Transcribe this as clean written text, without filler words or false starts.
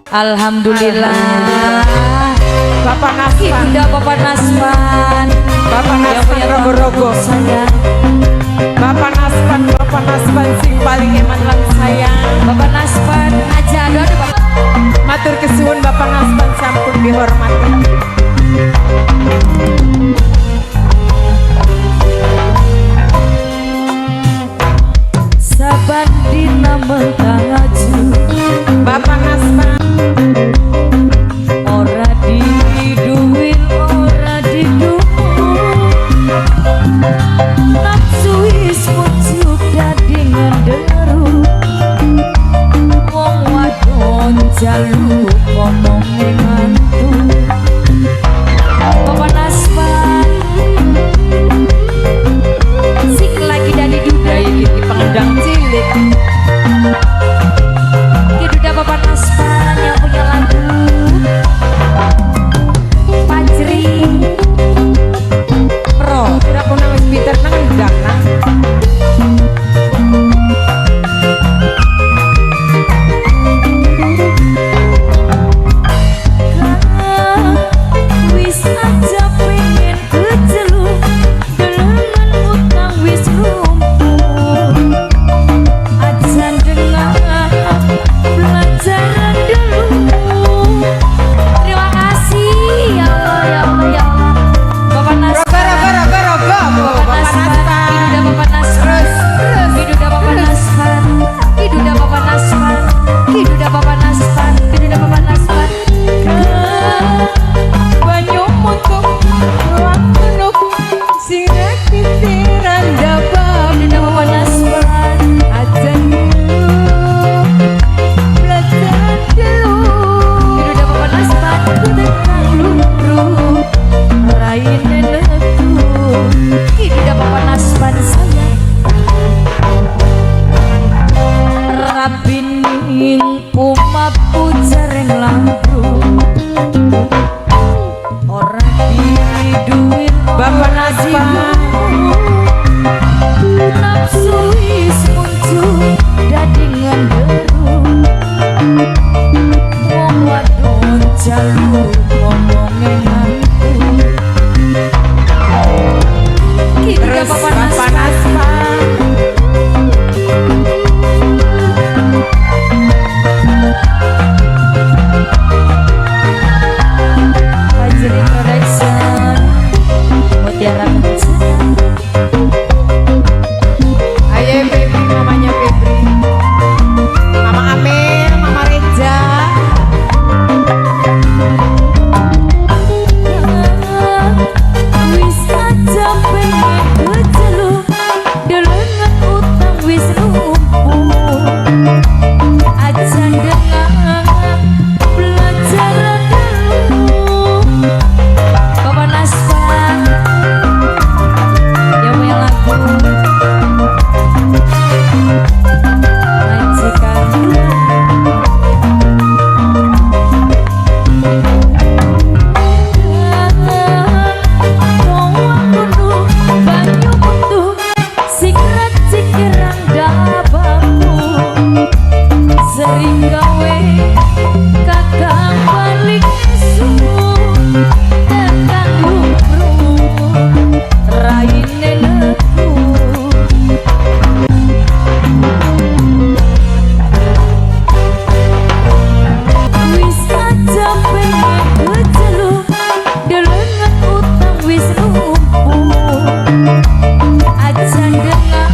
Alhamdulillah. Bapak Naspan. Ibunda Bapak Naspan. Bapak Naspan rogo-rogo. Sayang. Bapak Naspan, Bapak Naspan sing paling eman lan sayang. Bapak Naspan aja aduh aduh Bapak. Matur kesuwun Bapak Naspan sampun dihormati. Saban dina mentangaju Bapak Naspan. Ora diduwin ora didumu nafsu wis muncul dadi ngenderu wong wadon jaluk ngomonge ngantu. Bapak Naspan sing lagi dadi duda Iki pengendang cilik. Ki duda Bapak Naspan yang punya lagu Fajri Pro. Kira aku nang wis pinter nang ngendang nang. Wis aja pengen keceluk delengen utang wis lumpuh aja dengar pelajaran dulu. Terima kasih ya Allah ya Allah ya Allah. Bapak Naspan, Rogo rogo rogo rogo. Bapak Naspan, Kiduda Bapak Naspan, Terus terus. Kiduda Bapak Naspan, Kiduda Bapak Naspan, Kiduda Bapak Naspan, Kiduda Bapak Naspan. Banyu muntuk ruang menuk sing retitiran dabab Kiduda Bapak Naspan. Aja belajar dulu. Kiduda Bapak Naspan, tekan luru raine netu. Kiduda Bapak Naspan sayang. Rabining pumapu jareng lampu ora diduwin Bapak ora Naspan. didumu. Nafsu wis muncul dadi ngenderu wong wadon jaluk ngomonge ngantu. Kiduda Terus Bapak Bapak Naspan. Naspan. Fajri Production Mutiara Kencana. Ayo Febri, mamanya Febri. Mama Amel, Mama Reja. Wis aja pengen keceluk delengen utang wis lumpuh aja dengar pelajaran dulu. Bapak Naspan yang punya lagu Majikan Dua. Banyu mutu sing racik kerang dabaku sering gawe kakang balik nesu tekan lumru raine neku. Wis aja pengen keceluk delengen utang wis lumpuh aja dengar